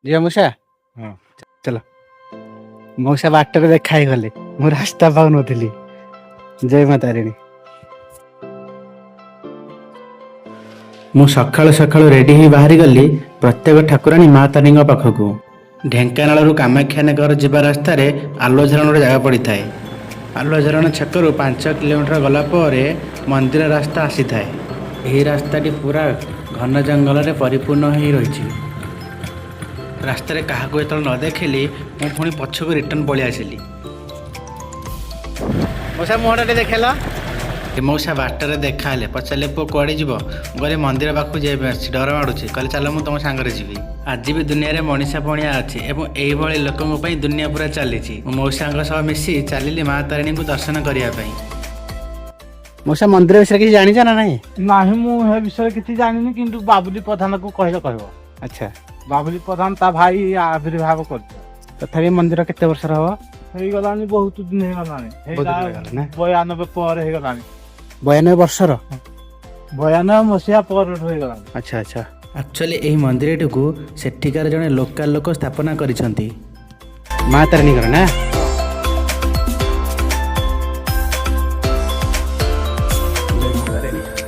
ଯିବା ମଉସା? ହଁ। ଚାଲ। ମଉସା ବାଟରେ ଦେଖା ହେଇଗଲେ, ମୁଁ ରାସ୍ତା ପାଉନଥିଲି। ଜୟ ମା ତାରିଣୀ। ମୁଁ ସକାଳୁ ସକାଳୁ ରେଡି ହେଇ ବାହାରି ଗଲି ପ୍ରତ୍ୟେକ ଠାକୁରାଣୀ ମା ତାରିଣୀଙ୍କ ପାଖକୁ। ଢେଙ୍କାନାଳରୁ କାମାକ୍ଷାନଗର ଯିବା ରାସ୍ତାରେ ଆଲୁଅଝରଣ ଗୋଟେ ଜାଗା ପଡ଼ିଥାଏ। ଆଲୁଅଝରଣ ଛକରୁ 5 କିଲୋମିଟର ଗଲା ପରେ ମନ୍ଦିର ରାସ୍ତା ଆସିଥାଏ। ଏହି ରାସ୍ତାଟି ପୁରା ଘନ ଜଙ୍ଗଲରେ ପରିପୂର୍ଣ୍ଣ ହୋଇ ରହିଛି। ରାସ୍ତାରେ କାହାକୁ ଯେତେବେଳେ ନ ଦେଖିଲି, ମୁଁ ପୁଣି ପଛକୁ ରିଟର୍ନ ପଳେଇ ଆସିଲି। ମଉସା, ମୁହଁଟା ଟିକେ ଦେଖେଇଲ। ମଉସା ବାଟରେ ଦେଖା ହେଲେ, ପଚାରିଲେ, "ପୁଅ, କୁଆଡ଼େ ଯିବ?" ମୁଁ କହିଲି, "ମନ୍ଦିର ପାଖକୁ ଯିବା ପାଇଁ ଆସିଛି, ଡର ମାଡ଼ୁଛି।" କହିଲେ, "ଚାଲ, ମୁଁ ତୁମ ସାଙ୍ଗରେ ଯିବି।" ଆଜି ବି ଦୁନିଆରେ ମଣିଷ ପଣିଆ ଅଛି ଏବଂ ଏଇଭଳି ଲୋକଙ୍କ ପାଇଁ ଦୁନିଆ ପୁରା ଚାଲିଛି। ମୁଁ ମଉସାଙ୍କ ସହ ମିଶି ଚାଲିଲି ମା ତାରିଣୀଙ୍କୁ ଦର୍ଶନ କରିବା ପାଇଁ। ମଉସା, ମନ୍ଦିର ବିଷୟରେ କିଛି ଜାଣିଛ ନା ନାହିଁ? ନାହିଁ, ମୁଁ ଏ ବିଷୟରେ କିଛି ଜାଣିନି, କିନ୍ତୁ ବାବୁଲି ପ୍ରଧାନକୁ କହିଲେ କହିବ। ବାବୁଲି ପ୍ରଧାନ, ତା ଭାଇ ଆବିର୍ଭାବ କରିଛି। ତଥାପି ମନ୍ଦିର କେତେ ବର୍ଷର ହବ? ହେଇଗଲାଣି, ବହୁତ ଦିନ ହେଇଗଲାଣି। ବହୁତ ଦିନ ହେଇଗଲା ନା? 92 ପରେ ହେଇଗଲାଣି। 92 ବର୍ଷର? 92 ମସିହା ପରଠୁ ହେଇଗଲାଣି। ଆଚ୍ଛା ଆଚ୍ଛା ଆକ୍ଚୁଆଲି ଏହି ମନ୍ଦିରଟିକୁ ସେଠିକାର ଜଣେ ଲୋକାଲ ଲୋକ ସ୍ଥାପନା କରିଛନ୍ତି ମା ତାରିଣୀଙ୍କର ନା।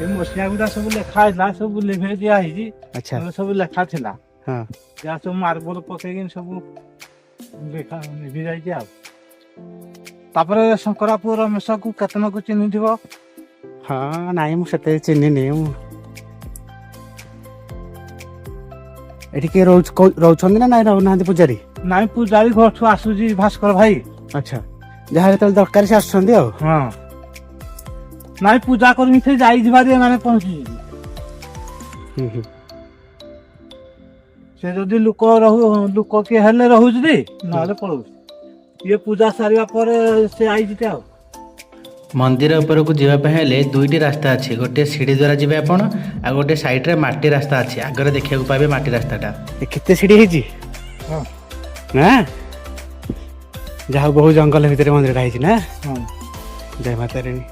ଏ ମସିହା ଗୁଡା ସବୁ ଲେଖା ହେଇଥିଲା, ସବୁ ଲିଭେଇ ଦିଆ ହେଇଛି। ନହେଲେ ସବୁ ଲେଖା ଥିଲା। ଯାହା ସବୁ ମାର୍ବଲ ପକେଇକି ସବୁ ଲେଖା ଲିଭି ଯାଇଛି। ଆଉ ତାପରେ ଶଙ୍କରାପୁର ରମେଶକୁ କେତନକୁ ଚିହ୍ନିଥିବ? ହଁ, ନାଇଁ, ମୁଁ ସେତେ ଚିହ୍ନିନି। ମୁଁ ଏଠି କିଏ ରହୁଛନ୍ତି ନା ନାଇଁ, ରହୁନାହାନ୍ତି ପୂଜାରୀ? ନାଇଁ, ପୂଜାରୀ ଘରଠୁ ଆସୁଛି ଭାସ୍କର ଭାଇ। ଆଚ୍ଛା, ଯାହା ଯେତେବେଳେ ଦରକାର ସେ ଆସୁଛନ୍ତି ଆଉ। ହଁ, ନାଇଁ, ପୂଜା କରିକି ସେ ଯାଇଯିବାରେ ଏମାନେ ପହଞ୍ଚିଯିବେ। ହୁଁ ହୁଁ ସେ ଯଦି ଲୋକ ରହୁ, ଲୋକ କିଏ ହେଲେ ରହୁଛି, ନହେଲେ ପଳଉଛି। ଇଏ ପୂଜା ସାରିବା ପରେ ସେ ଆଇଛି ଆଉ। ମନ୍ଦିର ଉପରକୁ ଯିବା ପାଇଁ ହେଲେ ଦୁଇଟି ରାସ୍ତା ଅଛି। ଗୋଟିଏ ସିଢ଼ି ଦ୍ୱାରା ଯିବେ ଆପଣ, ଆଉ ଗୋଟିଏ ସାଇଡ଼ରେ ମାଟି ରାସ୍ତା ଅଛି। ଆଗରେ ଦେଖିବାକୁ ପାଇବେ ମାଟି ରାସ୍ତାଟା। କେତେ ସିଢ଼ି ହେଇଛି। ହଁ। ନା, ଯାହା ହଉ, ବହୁ ଜଙ୍ଗଲ ଭିତରେ ମନ୍ଦିରଟା ହେଇଛି ନା? ହଁ। ଜୟ ମା ତାରିଣୀ।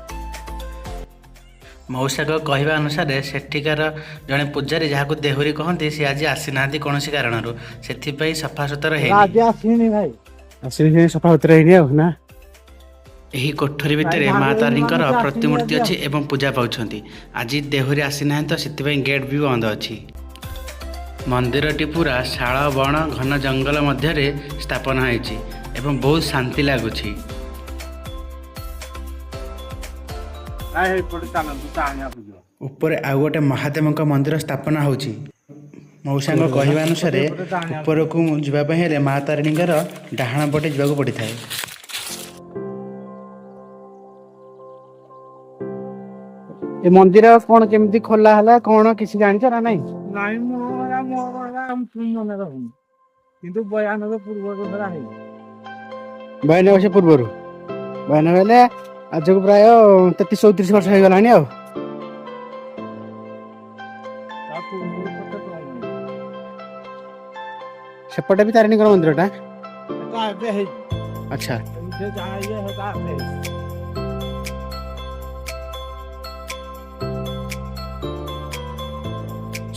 ମଉସାଙ୍କ କହିବା ଅନୁସାରେ ସେଠିକାର ଜଣେ ପୂଜାରୀ, ଯାହାକୁ ଦେହୁରୀ କହନ୍ତି, ସେ ଆଜି ଆସିନାହାନ୍ତି କୌଣସି କାରଣରୁ। ସେଥିପାଇଁ ସଫାସୁତୁରା ହେଇନି। ଆଜି ଆସିନି ଭାଇ। ଆସିନି, ସଫାସୁତୁରା ହେଇନି ଆଉ ନା। ଏହି କୋଠରୀ ଭିତରେ ମା ତାରିଣୀଙ୍କର ପ୍ରତିମୂର୍ତ୍ତି ଅଛି ଏବଂ ପୂଜା ପାଉଛନ୍ତି। ଆଜି ଦେହୁରୀ ଆସିନାହାନ୍ତି ତ ସେଥିପାଇଁ ଗେଟ୍ ବି ବନ୍ଦ ଅଛି। ମନ୍ଦିରଟି ପୁରା ଶାଳ ବଣ ଘନ ଜଙ୍ଗଲ ମଧ୍ୟରେ ସ୍ଥାପନ ହେଇଛି ଏବଂ ବହୁତ ଶାନ୍ତି ଲାଗୁଛି। ନାଇଁ, ଏପଟେ ଚାଲନ୍ତୁ, ଚା ଆଣିବାକୁ ଯିବ। ଉପରେ ଆଉ ଗୋଟେ ମହାଦେବଙ୍କ ମନ୍ଦିର ସ୍ଥାପନା ହେଉଛି। ମଉସାଙ୍କ କହିବା ଅନୁସାରେ ଉପରକୁ ଯିବା ପାଇଁ ହେଲେ ମା ତାରିଣୀଙ୍କର ଡାହାଣ ପଟେ ଯିବାକୁ ପଡ଼ିଥାଏ। ଏ ମନ୍ଦିର କଣ କେମିତି ଖୋଲା ହେଲା, କଣ କିଛି ଜାଣିଛ ନା ନାଇଁ? ନାଇଁ, ମୋର ମନେ ରହୁନି, କିନ୍ତୁ 92 ପୂର୍ବରୁ ଧରା ହେଇଛି। 92 ବର୍ଷ ପୂର୍ବରୁ। 92 ହେଲେ ଆଜକୁ ପ୍ରାୟ 33 34 ବର୍ଷ ହେଇଗଲାଣି ଆଉ। ତା ପୂର୍ବରୁ କେତେ କମ ହେଇଛି। ସେପଟେ ବି ତାରିଣୀଙ୍କର ମନ୍ଦିରଟା। ଏଟା ଏବେ ହେଇଛି। ଏଇଠି ଯାହା ଇଏ ସେଟା ଏବେ ହେଇଛି।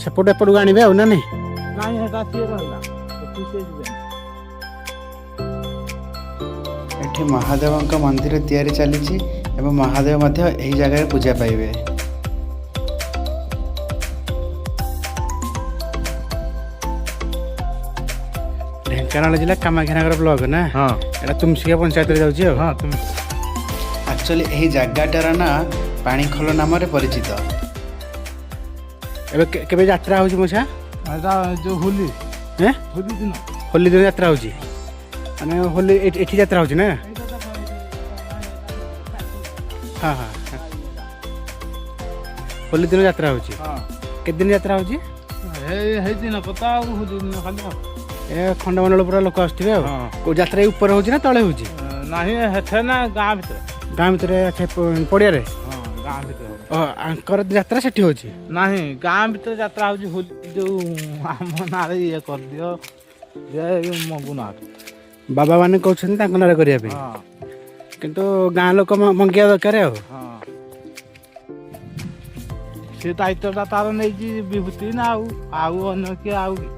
ସେପଟୁ ଏପଟକୁ ଆଣିବେ ଆଉ ନା ନାଇଁ? ନାଇଁ, ସେଟା ସିଏ ରହିଲା, ସେଠି ସିଏ ଯିବେନି। ଏଠି ମହାଦେବଙ୍କ ମନ୍ଦିର ତିଆରି ଚାଲିଛି ଏବଂ ମହାଦେବ ମଧ୍ୟ ଏହି ଜାଗାରେ ପୂଜା ପାଇବେ। ଢେଙ୍କାନାଳ ଜିଲ୍ଲା କାମାକ୍ଷାନଗର ବ୍ଲକ ନା? ହଁ। ଏଇଟା ତୁମସିକା ପଞ୍ଚାୟତରେ ଯାଉଛି ଆଉ। ହଁ, ତୁମେ ଆକ୍ଚୁଆଲି ଏହି ଜାଗାଟାର ନାଁ ପାଣିଖୋଲ ନାମରେ ପରିଚିତ। ଏବେ କେବେ ଯାତ୍ରା ହେଉଛି ମଉସା? ଏଟା ଯୋଉ ହୋଲି। ହେଁ? ହୋଲି ଦିନ। ହୋଲି ଦିନ ଯାତ୍ରା ହେଉଛି। ମାନେ ହୋଲି ଏଠି ଯାତ୍ରା ହେଉଛି ନା? ହଁ ହଁ ହଁ। ହୋଲି ଦିନ ଯାତ୍ରା ହେଉଛି। ହଁ। କେତେ ଦିନ ଯାତ୍ରା ହେଉଛି? ହେଇ ଦିନ କଥା ଆଉ ହୋଲି ଦିନ ଖାଲି ଆଉ। ଏ ଖଣ୍ଡମଣ୍ଡଳ ପୁରା ଲୋକ ଆସୁଥିବେ ଆଉ। ହଁ। କୋଉ ଯାତ୍ରା ଏଇ ଉପରେ ହେଉଛି ନା ତଳେ ହେଉଛି? ନାହିଁ, ହେଠେ ନା, ଗାଁ ଭିତରେ। ଗାଁ ଭିତରେ? ଆଚ୍ଛା, ପଡ଼ିଆରେ? ହଁ, ଗାଁ ଭିତରେ। ଓ, ଆଙ୍କର ଯାତ୍ରା ସେଠି ହେଉଛି? ନାହିଁ, ଗାଁ ଭିତରେ ଯାତ୍ରା ହଉଛି। ହୋଲି ଯୋଉ ଆମ ନାଁରେ ଇଏ କରିଦିଅ ଯେ ମଗୁନାହାନ୍ତି। ବାବା ମାନେ କହୁଛନ୍ତି ତାଙ୍କ ନାଁରେ କରିବା ପାଇଁ। ହଁ। କିନ୍ତୁ ଗାଁ ଲୋକ ମଙ୍ଗିବା ଦରକାର ଆଉ। ହଁ, ସେ ଦାୟିତ୍ୱଟା ତାର ନେଇଛି ବିଭୂତି ନା ଆଉ, ଆଉ ଅନ୍ୟ କିଏ ଆଉ କି?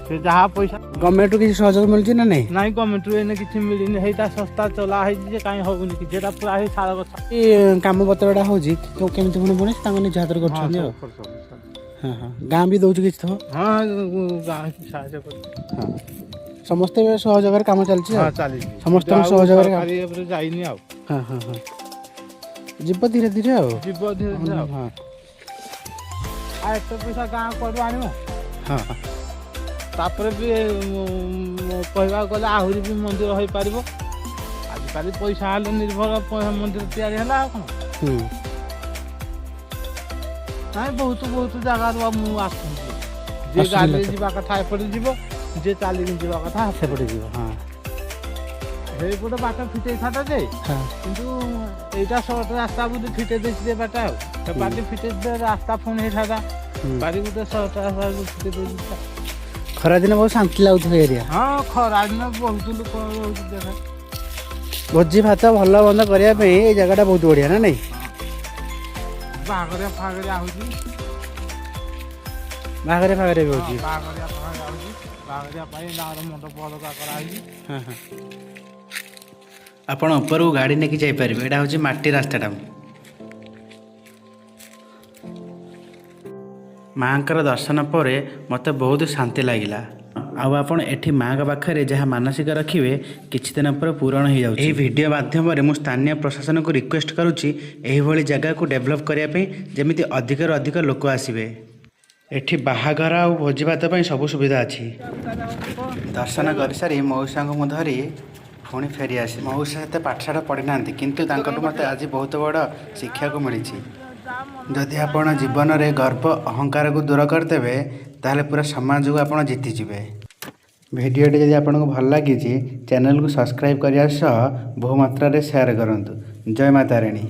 ସେ ଯାହା ପଇସା। ଗଭର୍ଣ୍ଣମେଣ୍ଟରୁ କିଛି ସହଯୋଗ ମିଳୁଛି ନା ନାଇଁ? ନାଇଁ, ଗଭର୍ଣ୍ଣମେଣ୍ଟରୁ ଏଇନେ କିଛି ମିଳିନି। ହେଇଟା ଶସ୍ତା ଚଲା ହେଇଛି ଯେ କାହିଁ ହଉନି କିଛି। ଏଟା ପୁରା ହେଇ ଶାଳ ଗଛ। ଏ କାମ ପତ୍ରଟା ହଉଛି କେମିତି ପୁଣି ପୁଣି ତାଙ୍କ ନିଜ ହାତରେ କରୁଛନ୍ତି ଆଉ? ହଁ, ସବୁ କରୁଛନ୍ତି। ହଁ ହଁ ଗାଁ ବି ଦଉଛି କିଛି ଥବ? ହଁ, ଗାଁ ସାହାଯ୍ୟ କରୁଛି। ହଁ, ସମସ୍ତେ ଏବେ ସହଯୋଗରେ କାମ ଚାଲିଛି ଆଉ। ହଁ, ଚାଲିଛି। ସମସ୍ତଙ୍କ ଆଉ ସହଯୋଗରେ ସରକାରୀ ଉପରେ ଯାଇନି ଆଉ। ହଁ ହଁ ହଁ ଯିବ ଧୀରେ ଧୀରେ ଆଉ। ଯିବ ଧୀରେ ଧୀରେ ଆଉ। ଆଉ ଏତେ ପଇସା ଗାଁ କୁଆଡୁ ଆଣିବ? ତାପରେ ବି କହିବାକୁ ଗଲେ ଆହୁରି ବି ମନ୍ଦିର ହେଇପାରିବ। ଆଜିକାଲି ପଇସା ହେଲେ ନିର୍ଭର, ମନ୍ଦିର ତିଆରି ହେଲା ଆଉ କ'ଣ। ନାଇଁ, ବହୁତ ବହୁତ ଜାଗାରୁ ଆଉ ମୁଁ ଆସୁଛନ୍ତି। ଯିଏ ଆସୁଛନ୍ତି ଗାଡ଼ିରେ ଲୋକ। ଯିବା କଥା ଏପଟେ ଯିବ, ଯିଏ ଚାଲିକି ଯିବା କଥା ସେପଟେ ଯିବ, ହଁ। ସେଇପଟେ ବାଟ ଫିଟେଇଥାନ୍ତା ଯେ, କିନ୍ତୁ ଏଇଟା ସର୍ଟ ରାସ୍ତା ବୋଲି ଫିଟେଇ ଦେଇଛି ଯେ ବାଟ। ଆଉ ସେ ବାଟ ଫିଟେଇ ଦେଲେ ରାସ୍ତା ପୁଣି ହେଇଥାନ୍ତା। ବାରି ଗୋଟେ ସର୍ଟ ରାସ୍ତା ଫିଟେଇ ଦେଇଛି। ଖରାଦିନେ ବହୁତ ଶାନ୍ତି ଲାଗୁଥିବ ଏରିଆ। ହଁ, ଖରା ଦିନ ବହୁତ ଲୋକ ରହୁଛି ଦେଖ। ଭୋଜି ଭାତ ଭଲ ମନ୍ଦ କରିବା ପାଇଁ ଏଇ ଜାଗାଟା ବହୁତ ବଢିଆ, ନା ନାଇଁ? ବାହାଘରିଆ ଫାହାଘରିଆ ହଉଛି। ବାହାଘରେ ଫାହାଘରେ ବି ହଁ, ହଉଛି? ବାହାଘରିଆ ଫାହାଘରିଆ ହଉଛି। ବାହାଘରିଆ ପାଇଁ ଗାଁର ମଣ୍ଡପ ଅଲଗା କରାହେଇଛି। ହଁ ହଁ ଆପଣ ଉପରକୁ ଗାଡ଼ି ନେଇକି ଯାଇପାରିବେ। ଏଇଟା ହେଉଛି ମାଟି ରାସ୍ତାଟା। ମାଆଙ୍କର ଦର୍ଶନ ପରେ ମୋତେ ବହୁତ ଶାନ୍ତି ଲାଗିଲା। ଆଉ ଆପଣ ଏଠି ମାଆଙ୍କ ପାଖରେ ଯାହା ମାନସିକ ରଖିବେ, କିଛି ଦିନ ପରେ ପୂରଣ ହେଇଯାଉଛି। ଏହି ଭିଡ଼ିଓ ମାଧ୍ୟମରେ ମୁଁ ସ୍ଥାନୀୟ ପ୍ରଶାସନକୁ ରିକ୍ୱେଷ୍ଟ କରୁଛି ଏହିଭଳି ଜାଗାକୁ ଡେଭଲପ୍ କରିବା ପାଇଁ, ଯେମିତି ଅଧିକରୁ ଅଧିକ ଲୋକ ଆସିବେ। ଏଠି ବାହାଘର ଆଉ ଭୋଜିଭାତ ପାଇଁ ସବୁ ସୁବିଧା ଅଛି। ଦର୍ଶନ କରିସାରି ମଉସାଙ୍କୁ ମୁଁ ଧରି ପୁଣି ଫେରି ଆସିଲି। ମଉସା ଏତେ ପାଠଶାଠ ପଢ଼ିନାହାନ୍ତି, କିନ୍ତୁ ତାଙ୍କଠୁ ମୋତେ ଆଜି ବହୁତ ବଡ଼ ଶିଖିବାକୁ ମିଳିଛି। ଯଦି ଆପଣ ଜୀବନରେ ଗର୍ବ ଅହଙ୍କାରକୁ ଦୂର କରିଦେବେ, ତାହେଲେ ପୁରା ସମାଜକୁ ଆପଣ ଜିତିଯିବେ। ଭିଡ଼ିଓଟି ଯଦି ଆପଣଙ୍କୁ ଭଲ ଲାଗିଛି, ଚ୍ୟାନେଲକୁ ସବସ୍କ୍ରାଇବ୍ କରିବା ସହ ବହୁ ମାତ୍ରାରେ ସେୟାର କରନ୍ତୁ। ଜୟ ମା ତାରିଣୀ।